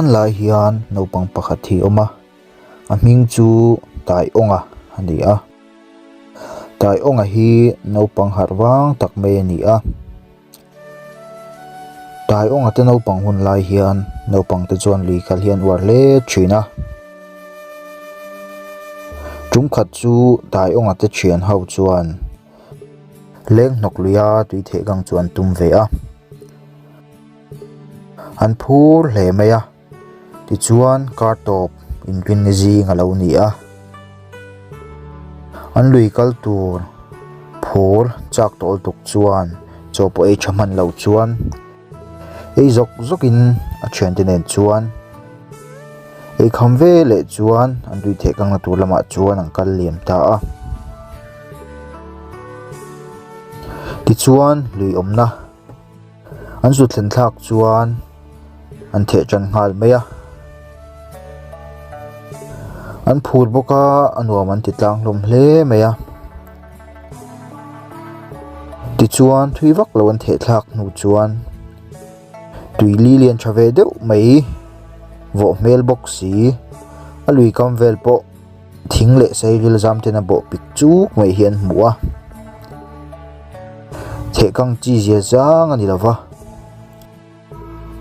Hmanlai hian naupang pakhat hi a awm a, a hming chu Taiawnga a ni a. Taiawnga hi naupang harh vang tak mai a ni a. Taiawnga te naupang hun lai hian naupang te chuan lui kal hi an uar hle thin a. Tum khat chu Taiawnga te thian ho chuan leng hnawk luia tui theh gang chu an tum ve a. An phur hle mai a, tichuan kar tawp inrinni zing a lo ni a. An lui kal tur phur chak tawh lutuk chuan chaw pawh ei tha hman lo chuan ei zawk zawkin a thiante nen chuan ei kham ve leh chuan an tui theh kangna tur lamah chuan an kal liam ta a. Tichuan lui awmna. An zut thlen thlak chuan an theh tan nghal mai a, an phur bawk a a nuam an ti tlang hlawm hle mai a. Tichuan thui vak lo an theh thlak hnu chuan tui li lian tha ve deuh mai vawh hmel bawk si a lui kam vel pawh Thing leh sairil zam ten a bawh pik chuk mai hi an hmu a, thehkang chi zia zang a ni lo va,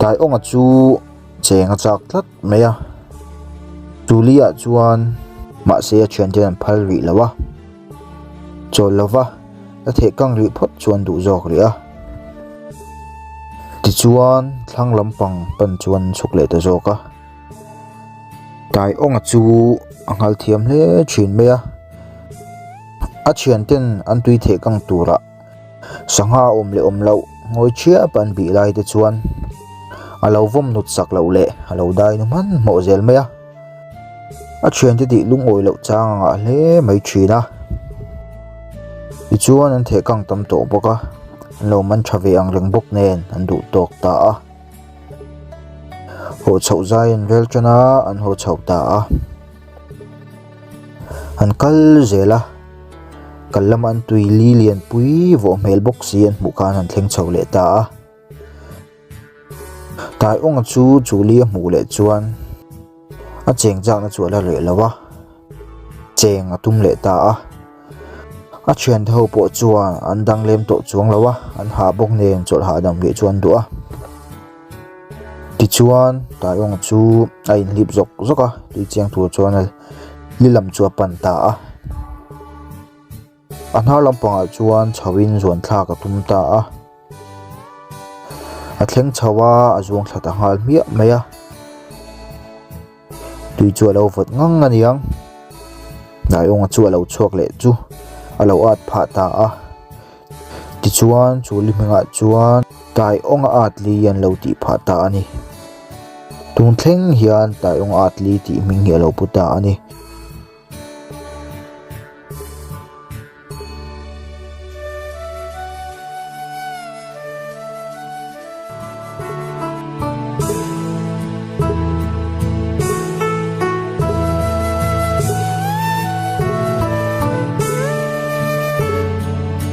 Taiawnga chu cheng a chak tlat mai a, Tuli ah chuan mahse a thian ten an phal rih lo a, chawl lo va la thehkang rih phawt chuan duh zawk rih a, tichuan thlang lampang pan chuan an chhuk leh ta zawk a. Taiawnga chu a nghal thiam hle thin mai a, a thian ten an tui theh kang turah sangha awm leh awm loh ngawi thiap an bih lai te chuan a lo vawm nut sak loh leh a lo dai nu hmanhmawh zel mai a, a thiante tih lungawi loh chang a ngah hle mai thin a, tichuan an theh kang tam tawh bawk a, an lo man tha ve ang reng bawk nen an duh tawk ta a. Haw chhoh zai an rel tan a, an haw chhoh ta a. An kal zel a, kal lama an tui li lian pui vawh hmel bawk si an hmuh khan an thleng chho leh ta a. Taiawnga chu chu li a hmuh leh chuan A cheng chakna chu a la reh lo a, cheng a tum leh ta a. A thiante ho pawh chuan an dang lem tawh chuang lo a, an hah bawk nen chawlh hahdam rih chu an duh a. Tichuan Taeyong chu a inhlip zawk zawk a, tui chiang tur chuan a li lam chu a pan ta a. A hnar lampangah chuan chhoin zuan thlak a tum ta a. A thleng chho a, a zuang thla ta nghal hmiah mai a. Tui chu a lo vawt ngang a niang. Daiawnga chu a lo chhuak leh chu a lo at phah ta a. Tichuan chu li hmingah chuan Taiawnga at li an lo tih phah ta a ni. Tun thleng hian Taiawnga at li tih hming hi a lo pu ta a ni.